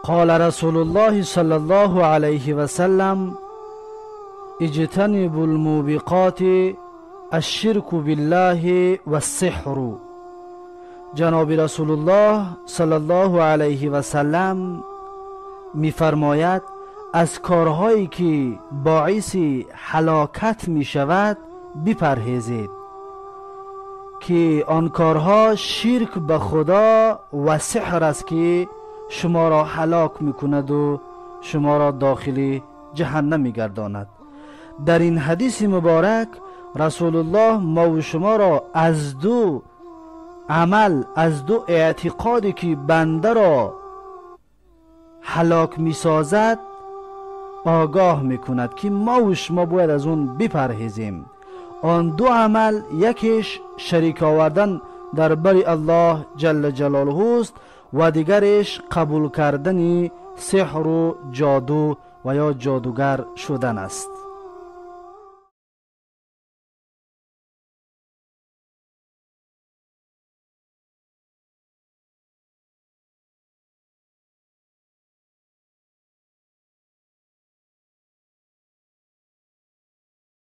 قال رسول الله صلى الله عليه وسلم: اجتنبوا الموبقات الشرك بالله والسحر. جناب رسول الله صلی الله علیه و سلم میفرماید از کارهایی که باعث هلاکت می شود بپرهیزید، که آن کارها شرک به خدا و سحر است که شما را هلاک میکند و شما را داخل جهنم میگرداند. در این حدیث مبارک رسول الله ما و شما را از دو عمل، از دو اعتقادی که بنده را هلاک میسازد آگاه میکند که ما و شما باید از اون بپرهیزیم. آن دو عمل، یکیش شریک آوردن در بر الله جل جلاله است و دیگرش قبول کردن سحر و جادو و یا جادوگر شدن است.